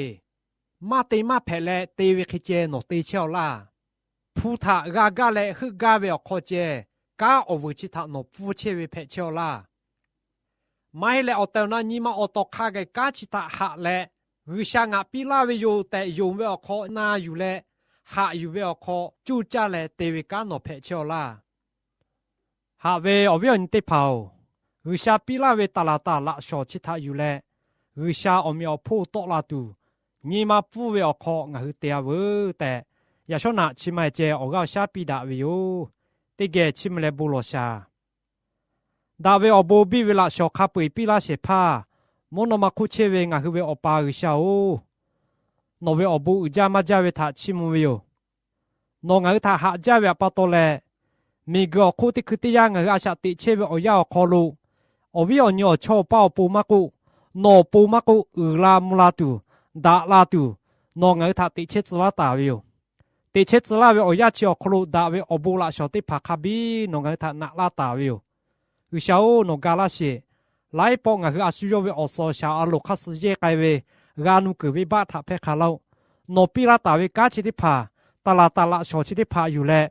Maˇ te maˇ hpehꞈ leh te ve hk'e ceh nawˬ te chehˇ aw laˇ. Hpu htaꞈ g'a gaˇ leh heuˆ gaˇ ve awˬ hk'aw ceh, kanˉ awˬ vuiˬ chi htaꞈ nawˬ pfuhˇ chehˇ ve hpehꞈ chehˇ aw laˇ. Maˇ heˆ leh awˬ tehˬ awˬ na nyi ma awˬ tawˍ hk'a gaˬ kanˉ chi htaꞈ haꞈ leh, G'uiˬsha ngaˬ piˇ laˇ ve yoˬ tehꞈ yonˍ ve awˬ hk'aw na yuˬ leh, haꞈ yuˬ ve awˬ hk'aw coˇ caˇ leh te ve kanˉ nawˬ hpehꞈ chehˇ aw laˇ. Haꞈ ve awˬ viˉ awˬ nyi teˇ hpaˍ-oˬ, G'uiˬsha piˇ laˇ ve taˍ laˍ taˍ laꞈ shawnˍ chi htaꞈ yuˬ leh, G'uiˬsha awˬ meꞈ awˬ hponˇ tawˆ la tuˬ, nyi ma pfuhˇ ve awˬ hk'aw ngaˬ hui te a veuˬ tehꞈ, yaꞈ shawˉ naꞈ chi ma e ceh awˬ g'aˇ awˬ shaˉ piˇ daꞈ ve yoˬ. Teˇ geh chiˇ mvuh leh bon lawˬ shaˍ. Daꞈ ve awˬ bon biˇ ve laꞈ shawnˍ hk'a peu-eˬ piˇ laˇ shehˍ hpaˇ, mvuhˇ naw ma hk'oˆ chehˇ ve ngaˬ hui ve Awˬ pa G'uiˬsha-oˬ, nawˬ ve awˬ bon uiˍ jaˇ maˇ jaˇ ve htaꞈ chiˇ mvuh ve yoˬ. Nawˬ ngaˬ hui htaꞈ haꞈ jaˇ ve htaꞈ pa taw leh, miˬguiˬ awˬ hk'oˆ teˇ hkui teˇ yanˇ ngaˬ hui a shaꞈ teꞈ chehˇ ve awˬ yanˇ awˬ hk'aw lo, awˬ viˉ awˬ nyi awˬ chawˇ awˬ paˇ awˬ pon maˇ k'oˆ, nawˬ awˬ pon maˇ k'oˆ, uiˍ la mvuh la tuˬ, daꞈ la tuˬ, nawˬ ngaˬ hui htaꞈ teꞈ chehˇ tcuh laˇ taˍ ve yoˬ. Teꞈ chehˇ tcuh laˇ ve awˬ yanˇ chi awˬ hk'aw lo daꞈ ve awˬ bon laꞈ shawnˍ teˇ hpaˍ hk'a biˇ nawˬ ngaˬ hui htaꞈ naꞈ laˇ taˍ ve yoˬ. G'uiˬsha-oˬ, nawˬ ga laˇ sheˍ. Laiˉ pawˆ ngaˬ hui a shu yawˇ ve awˬ suhˍ awˬ shaˍ a loˍ hk'aˇ suh yehˇ k'ai ve g'a nu keunˍ ve baˆ htaꞈ hpehˇ hk'a laˇ-oˆ. Nawˬ piˇ laˇ taˍ ve kanˉ chi teˇ hpaˍ, taˍ laˍ taˍ laꞈ shawnˍ chi teˇ hpaˍ yuˬ leh,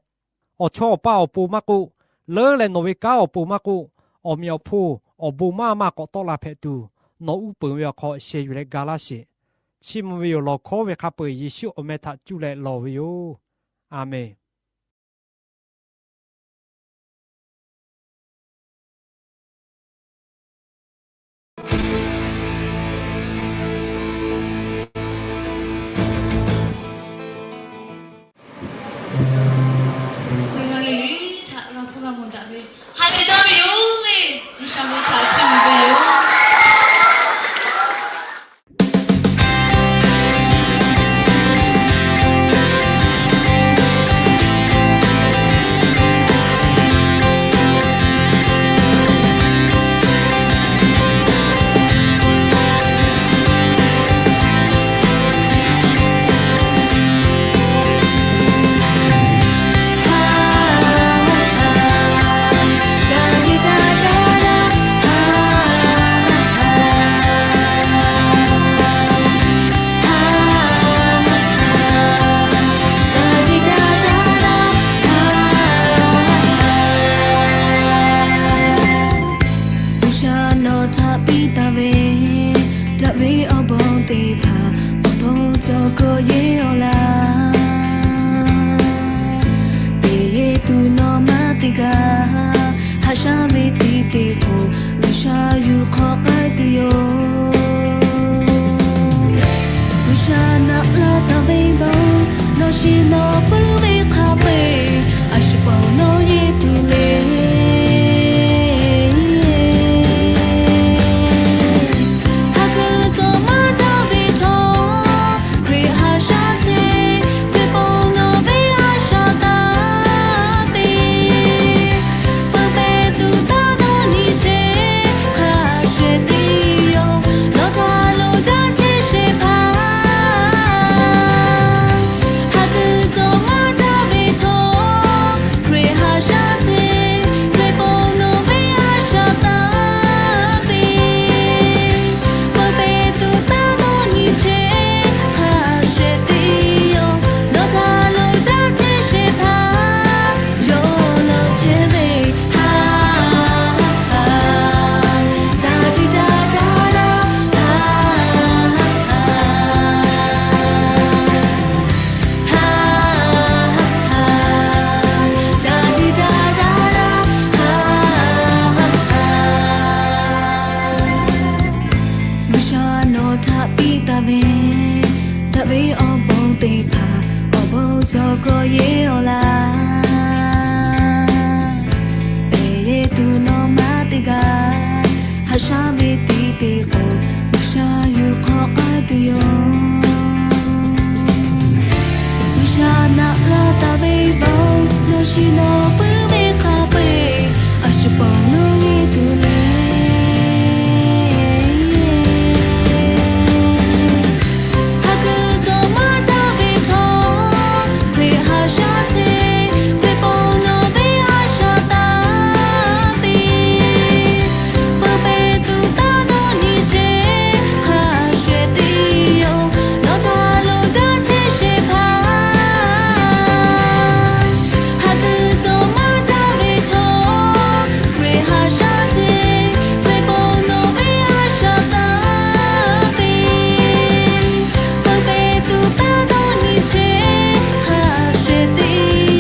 awˬ chawˇ awˬ paˇ awˬ pon maˇ k'oˆ, leuˉ leh nawˬ ve kanˉ awˬ pon maˇ k'oˆ, awˬ meꞈ awˬ hponˇ awˬ bon maˇ maˇ k'awꞈ tawˆ la hpehꞈ tuˬ, nawˬ uˉ peunˍ ve awˬ hk'aw sheh yuˬ leh ga laˇ sheˍ. Chiˇ mvuh ve yoˬ. Lawˬ hkawˉ ve hk'a peu-eˬ Yeˍsuˆ awˬ meh htaꞈ cuˇ leh lawˬ ve yoˬ. A menˬ. Ngaˬ hui le htaꞈ g'a hpuˇ g'a mawˬ daꞈ ve, ha lehˬ jaˇ ve yoˬ le. G'uiˬsha ve htaꞈ chiˇ mvuh ve yoˬ. kawˇ yehˇ awˬ laˇ. Peˍ yehˬ tuˬ nawˬ maˇ te gaˇ. Haꞈ shaˉ ve tiˉ te k'o, G'uiˬ sha yuˬ hk'awꞈ k'ai tuˬ yoˬ. G'uiˬ sha naꞈ laˇ taˍ ve baˬ, nawˬ shiˍ nawˬ puiˉ ve hk'a peu-eˬ, a shu paˍ nawˬ yehˬ tuˬ le. Haꞈ kuiˬ tcuh maˇ caˇ ve htawˇ, Hkriꞈ haꞈ shaˉ chehˇ, Hkriꞈ ponˬ nawˬ ve a shaꞈ taˍ piˇ. Peuˬ pehˍ tuˬ taˇ dawˇ nyi chehˇ, hk'a shehˍ teˇ yawˇ nawˬ htaꞈ loˍ jaˇ chehˇ shehˍ hpaˇ. Haꞈ kuiˬ tcuh maˇ caˇ ve htawˇ, Hkriꞈ haꞈ shaˉ chehˇ, Hkriꞈ ponˬ nawˬ ve a shaꞈ taˍ piˇ. Peuˬ pehˍ tuˬ taˇ dawˇ nyi chehˇ, hk'a shehˍ teˇ yawˇ nawˬ htaꞈ loˍ jaˇ chehˇ shehˍ hpaˇ. Yawˇ law chehˇ ve ha ha ha, daꞈ tiꞈ daꞈ daꞈ daꞈ, ha ha ha ha, ha ha ha, daꞈ tiꞈ daꞈ daꞈ daꞈ, ha ha ha ha. G'uiˬ sha nawˬ htaꞈ piˇ taˍ ve, daꞈ ve awˬ bon teˇ hpaˍ, awˬ bon cawˬ kawˇ yehˇ awˬ laˇ. Peˍ yehˬ tuˬ nawˬ maˇ te gaˇ. Haꞈ shaˉ ve tiˉ te k'o, G'uiˬ sha yuˬ hk'awꞈ k'ai tuˬ yoˬ. G'uiˬ sha naꞈ laˇ taˍ ve baˬ, nawˬ shiˍ nawˬ puiˉ ve hk'a peu-eˬ, a shu paˍ nawˬ yehˬ tuˬ le. Haꞈ kuiˬ tcuh maˇ caˇ ve htawˇ, Hkriꞈ haꞈ shaˉ chehˇ, Hkriꞈ ponˬ nawˬ ve a shaꞈ taˍ piˇ. Peuˬ pehˍ tuˬ taˇ dawˇ nyi chehˇ, hk'a shehˍ teˇ yawˇ nawˬ htaꞈ loˍ jaˇ chehˇ shehˍ hpaˇ. Haꞈ kuiˬ tcuh maˇ caˇ ve htawˇ, Hkriꞈ haꞈ shaˉ chehˇ, Hkriꞈ ponˬ nawˬ ve a shaꞈ taˍ piˇ. Peuˬ pehˍ tuˬ taˇ dawˇ nyi chehˇ, hk'a shehˍ teˇ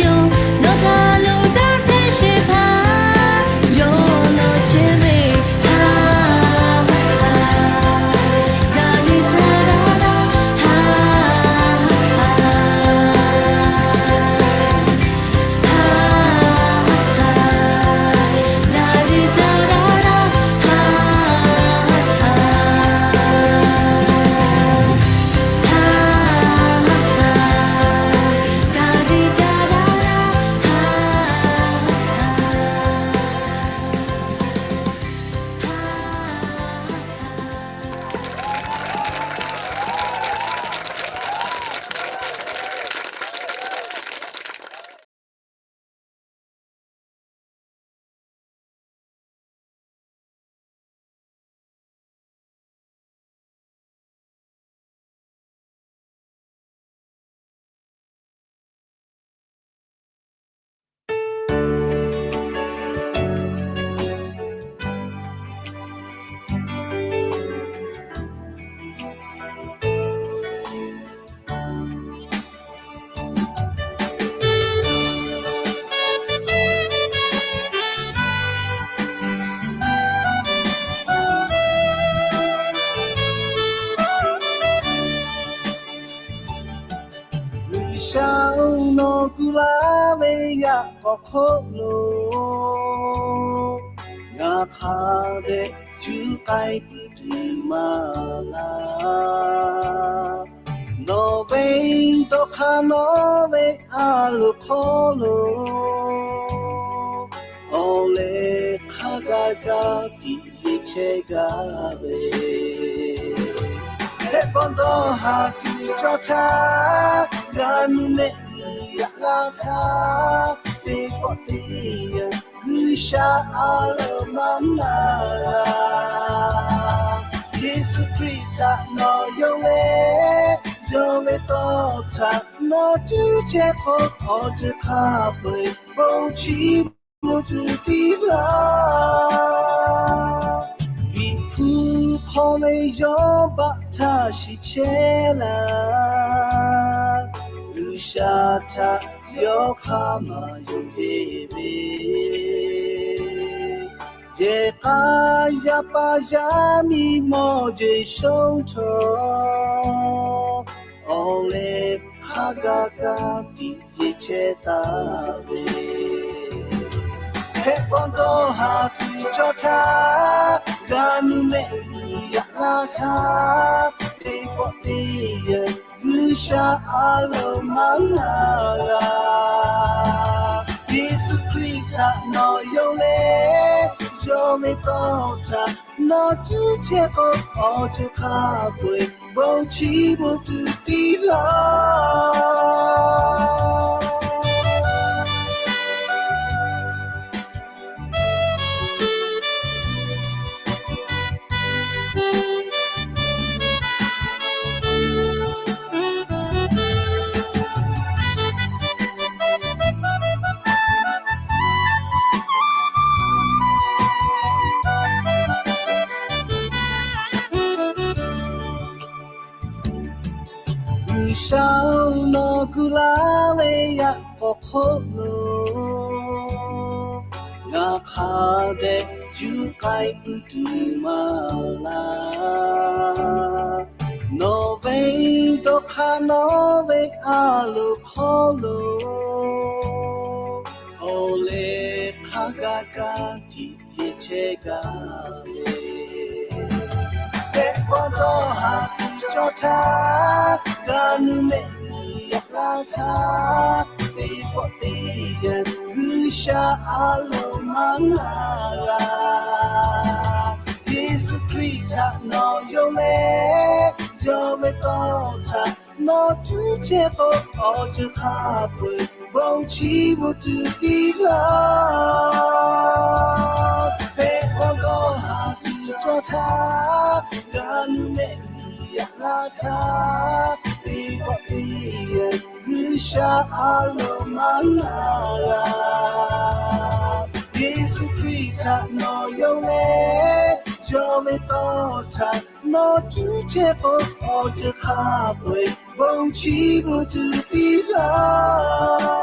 yawˇ nawˬ htaꞈ loˍ jaˇ chehˇ shehˍ hpaˇ. Yawˇ law chehˇ ve ha ha ha, daꞈ tiꞈ daꞈ daꞈ daꞈ, ha ha ha ha. G'uiˬ sha-oˬ, nawˬ gu laˇ ve yaꞈ k'aw hk'oˆ lo ngaˬ hk'a dehꞈ cuˇ k'ai puiˉ tuˬ maˇ laˇ. Nawˬ ve dawˇ hk'aˇ nawˬ ve a loˍ hk'aw lo awˬ lehˬ hk'a gaˇ gaˇ tiꞈ yeˬ chehˇ gaˇ ve, hehˆ pawˆ dawˇ ha tuˬ cawˇ htaˇ, g'a nuˇ nehˆ uiˍ yaꞈ laˇ htaˇ, teˇ pawˆ teˇ yanˇ G'uiˬ sha a leuˬ maˇ na g'a. Yeˍsuˆ Hkriꞈ htaꞈ nawˬ yonˍ leh, yawˇ ve tawˇ htaꞈ nawˬ cuˇ chehˇ k'o, awˬ ceuˬ hk'a peu-eˬ bon chiˇ mvuh tuˬ tiˉ laˇ. Liꞈ hpu hk'aw ve Yawˇbaˆ htaˇ shiˍ chehˇ laˇ. G'uiˬsha htaꞈ yawˇ hk'aˇ maˇ yonˍ ve, yehˬ k'a yaˇ paˍ yaˇ miˇ mawˇ jeˬ shonˇ htawˇ, awˬ lehˬ hk'a gaˬ kaꞈ tiꞈ yeˬ chehˇ taˍ ve. Hpehꞈ pawˇ dawˇ haˍ tuˬ cawˇ htaˇ, g'a nuˇ mehˆ yaꞈ laˇ htaˇ, teˇ pawˆ teˇ yanˇ G'uiˬsha a loˍ maˇ na g'a. Yeˍsuˆ Hkriꞈ htaꞈ nawˬ yonˍ leh, yawˇ ve tawˇ htaꞈ nawˬ cuˇ chehˇ k'o, awˬ ceuˬ hk'a peu-eˬ bon chiˇ mvuh tuˬ tiˉ laˇ. G'uiˬsha-oˬ, nawˬ kuˬ laˇ ve yaꞈ k'awꞈ hk'oˆ lo, ngaˬ hk'a dehꞈ juˇ k'ai puiˉ tuˬ maˇ laˇ. Nawˬ ve dawˇ hk'aˇ nawˬ ve a loˍ hk'aw lo, awˬ lehˬ hk'a gaˬ kaꞈ tiꞈ yeˬ chehˇ gaˇ ve. Hpehꞈ pawˇ dawˇ haˍ tuˬ cawˇ htaˇ, g'a nuˇ mehˆ yaꞈ laˇ htaˇ, teˇ pawˆ teˇ yanˇ G'uiˬsha a loˍ maˇ na g'a. Yeˍsuˆ Hkriꞈ htaꞈ nawˬ yonˍ leh, yawˇ ve tawˇ htaꞈ nawˬ cuˇ chehˇ k'o, awˬ ceuˬ hk'a peu-eˬ bon chiˇ mvuh tuˬ tiˉ laˇ. Hpehꞈ pawˇ dawˇ haˍ tuˬ cawˇ htaˇ, g'a nuˇ mehˆ yaꞈ laˇ htaˇ, teˇ pawˆ teˇ yanˇ G'uiˬsha a loˍ maˇ na g'a. Yeˍsuˆ Hkriꞈ htaꞈ nawˬ yonˍ leh, yawˇ ve tawˇ htaꞈ nawˬ cuˇ chehˇ k'o, awˬ ceuˬ hk'a peu-eˬ bon chiˇ mvuh tuˬ tiˉ laˇ.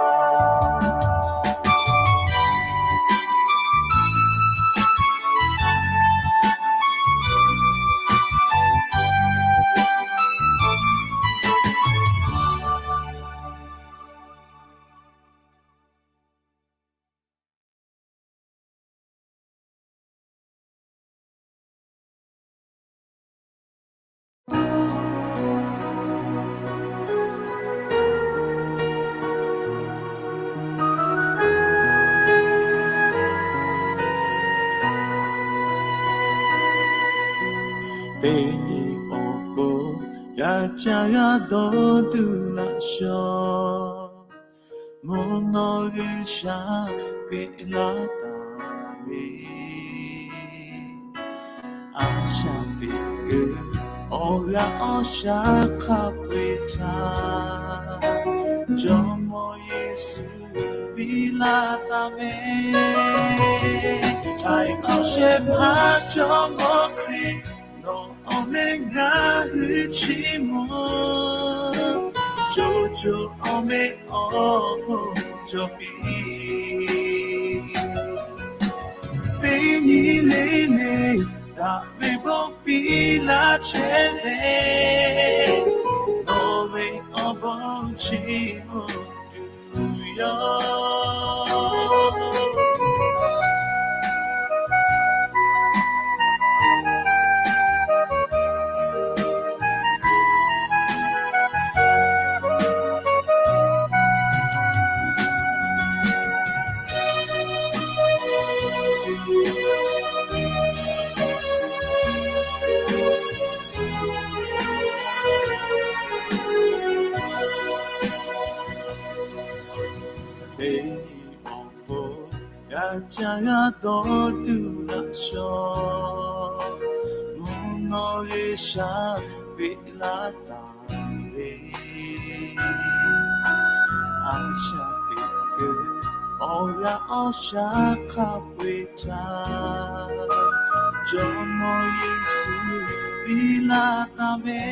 Teˇ nyi awˬ pon yaꞈ ca g'a dawˇ tuˬ laꞈ shaw. Mvuhˇ naw G'uiˬsha peꞈ laˇ taˍ ve, a shaꞈ teꞈ kuiˬ awˬ g'aˇ awˬ shaˉ hk'a peu-eˬ htaꞈ Jawˇmawˇ Yeˍsuˆ piˇ laˇ taˍ ve. Htaiˍ hk'awꞈ shehˍ hpaˇ Jawˇmawˇ Hkriꞈ, nawˬ awˬ meh ngaˬ hui chiˇ mvuh, co co awˬ meh awˬ hoˉ cawˬ piˇ. Teˇ nyi le le daꞈ ve bon piˇ laˇ chehˇ ve, nawˬ ve awˬ bon chiˇ mvuh tuˬ yoˬ. Teˇ nyi awˬ pon yaꞈ ca g'a dawˇ tuˬ laꞈ shaw. Mvuhˇ naw G'uiˬsha peꞈ laˇ taˍ ve, a shaꞈ teꞈ kuiˬ awˬ g'aˇ awˬ shaˉ hk'a peu-eˬ htaꞈ Jawˇmawˇ Yeˍsuˆ piˇ laˇ taˍ ve,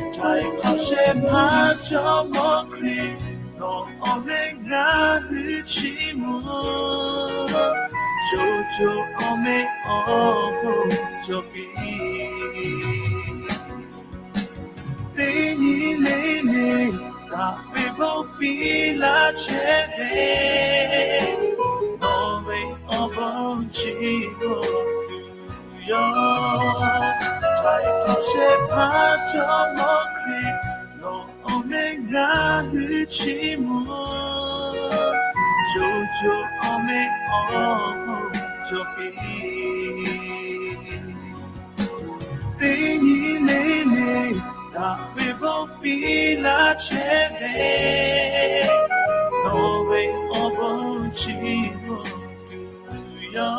htaiˍ hk'awꞈ shehˍ hpaˇ Jawˇmawˇ Hkriꞈ, nawˬ awˬ meh ngaˬ hui chiˇ mvuh, co co awˬ meh awˬ bon cawˬ piˇ. Teˇ nyi le le, daꞈ ve bon piˇ laˇ chehˇ ve, nawˬ ve awˬ bon chiˇ mvuh tuˬ yoˬ. Htaiˍ hk'awꞈ shehˍ hpaˇ Jawˇmawˇ Hkriꞈ, nawˬ awˬ meh ngaˬ hui chiˇ mvuh, co co awˬ meh awˬ bon cawˬ piˇ. Teˇ nyi le le, daꞈ ve bon piˇ laˇ chehˇ ve, nawˬ ve awˬ bon chiˇ mvuh tuˬ yoˬ.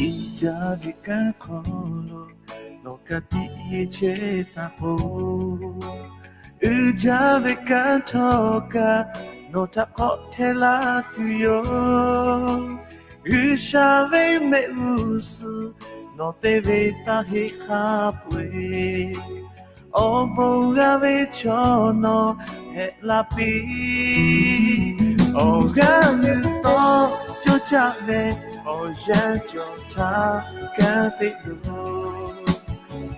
Uiˍ jaˇ ve kanˉ hk'aw lo nawˬ ka tiꞈ yeˇ chehˇ taˍ k'o, uiˍ jaˇ ve kanˉ htawˇ kaꞈ nawˬ htaꞈ k'awꞈ hteˇ laˇ tuˬ yoˬ. G'uiˬsha ve mehˆ g'uˇ suhˍ nawˬ te ve taˇ heˆ hk'a peu-eˬ, awˬ bon g'a ve chaw nawˬ hpehꞈ la piˇ. Awˬ g'aˇ yuˬ tawˇ coˇ caˆ meh, awˬ yanˇ cawˬ htaˇ kanˉ te tuˬ,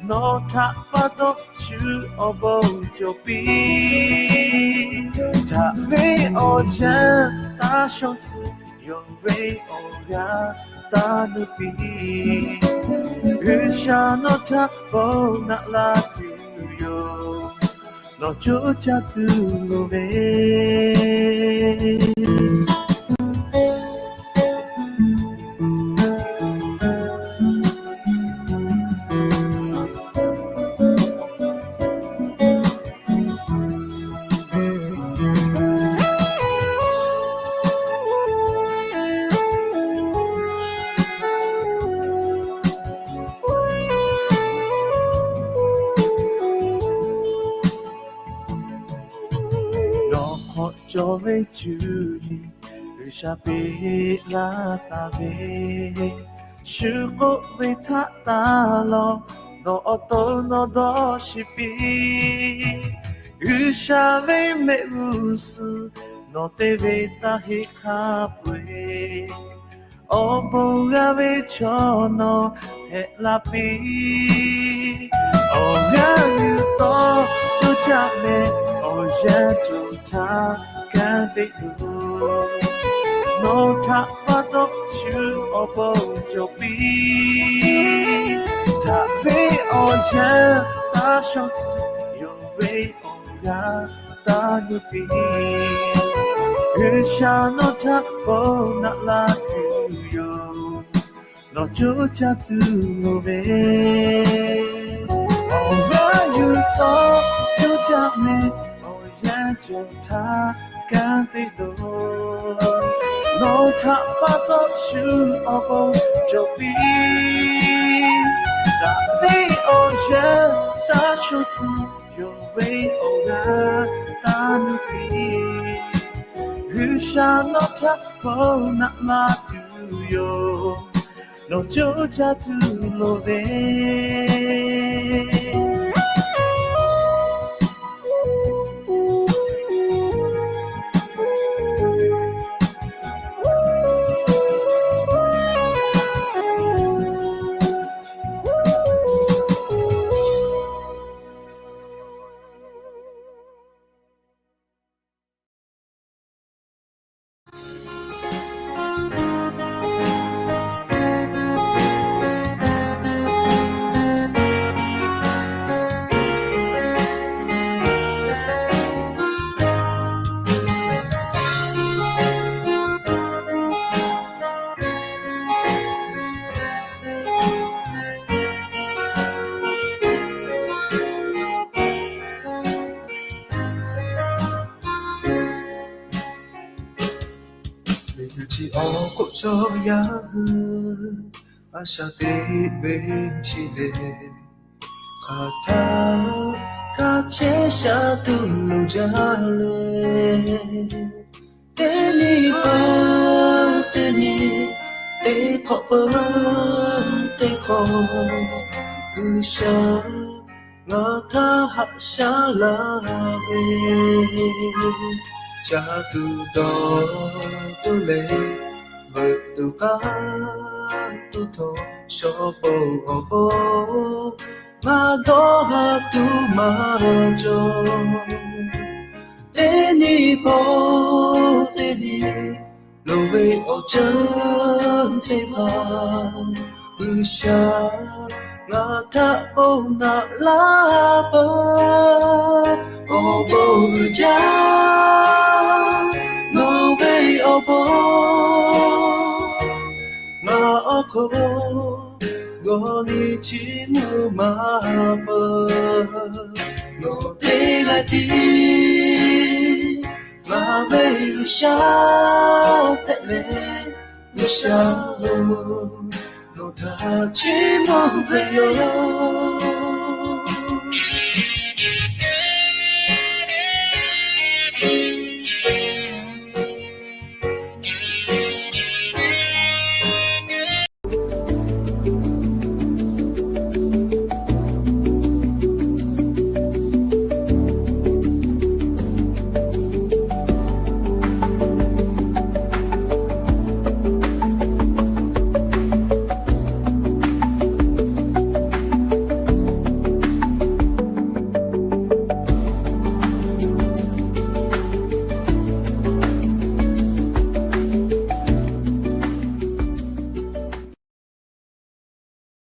nawˬ htaꞈ pa taw shu awˬ bon cawˬ piˇ. Htaꞈ ve awˬ yanˇ taˇ shawˇ tcuh, yonˍ ve awˬ g'aˇ taˇ nuˇ piˇ. G'uiˬsha nawˬ htaꞈ bon naꞈ la tuˬ yoˬ. Nawˬ coˇ caˇ tuˬ loˍ ve Nawˬ hk'awꞈ cawˬ ve cuˇ yiˍ G'uiˬsha peꞈ laˇ taˍ ve, shu k'oˆ ve htaˇ taˍ lawˬ, nawˬ awˬ to nawˬ dawˇ shiˍ piˇ. G'uiˬsha ve mehˆ g'uˇ suhˍ nawˬ te ve taˇ heˆ hk'a peu-eˬ, awˬ bon g'a ve chaw nawˬ hpehꞈ la piˇ. Awˬ g'aˇ yuˬ tawˇ coˇ caˆ meh, awˬ yanˇ cawˬ htaˇ kanˉ te tuˬ, nawˬ htaꞈ pa taw shu awˬ bon cawˬ piˇ. Htaꞈ ve awˬ yanˇ taˇ shawˇ tcuh, yonˍ ve awˬ g'aˇ taˇ nuˇ piˇ. G'uiˬsha nawˬ htaꞈ bon naꞈ la tuˬ yoˬ. Nawˬ coˇ caˇ tuˬ loˍ ve, awˬ g'aˇ yuˬ tawˇ coˇ caˆ meh, awˬ yanˇ cawˬ htaˇ kanˉ te tuˬ, nawˬ htaꞈ pa taw shu awˬ bon cawˬ piˇ. Htaꞈ ve awˬ yanˇ taˇ shawˇ tcuh, yonˍ ve awˬ g'aˇ taˇ nuˇ piˇ. G'uiˬsha nawˬ htaꞈ bon naꞈ la tuˬ yoˬ. Nawˬ coˇ caˇ tuˬ loˍ ve, Chaw yaˇ hui a shaꞈ teꞈ ve chi lehˬ, hk'aˬ htaˇ kaꞈ chehˇ sha tuˬ loˍ jaˇ le. Teˇ nyi peuˬ teˇ nyi, teˇ hk'awꞈ peuˬ teˇ hk'awꞈ, G'uiˬsha ngaˬ htaꞈ haꞈ shaˉ laˇ ve, caˇ tuˬ dawˬ tuˬ leh, veuꞈ tuˬ k'aˇ tuˬ htawˇ, shaw pon awˬ pon ngaˬ dawˇ ha tuˬ maˇ cawˬ. Teˇ nyi peuˬ teˇ nyi, loˍ ve awˬ ceuˬ teˇ hpaˍ, G'uiˬsha ngaˬ htaꞈ pon naꞈ laˇ peuˬ. Awˬ bon uiˍ jaˇ, nawˬ ve awˬ bon ngaˬ awˬ hk'oˆ g'aw nyi chiˇ mvuh maˇ peuˬ. Nawˬ teˇ g'aˇ tiˉ ngaˬ ve G'uiˬsha hpehꞈ leh, G'uiˬsha-oˬ, nawˬ htaꞈ chiˇ mvuh ve yoˬ.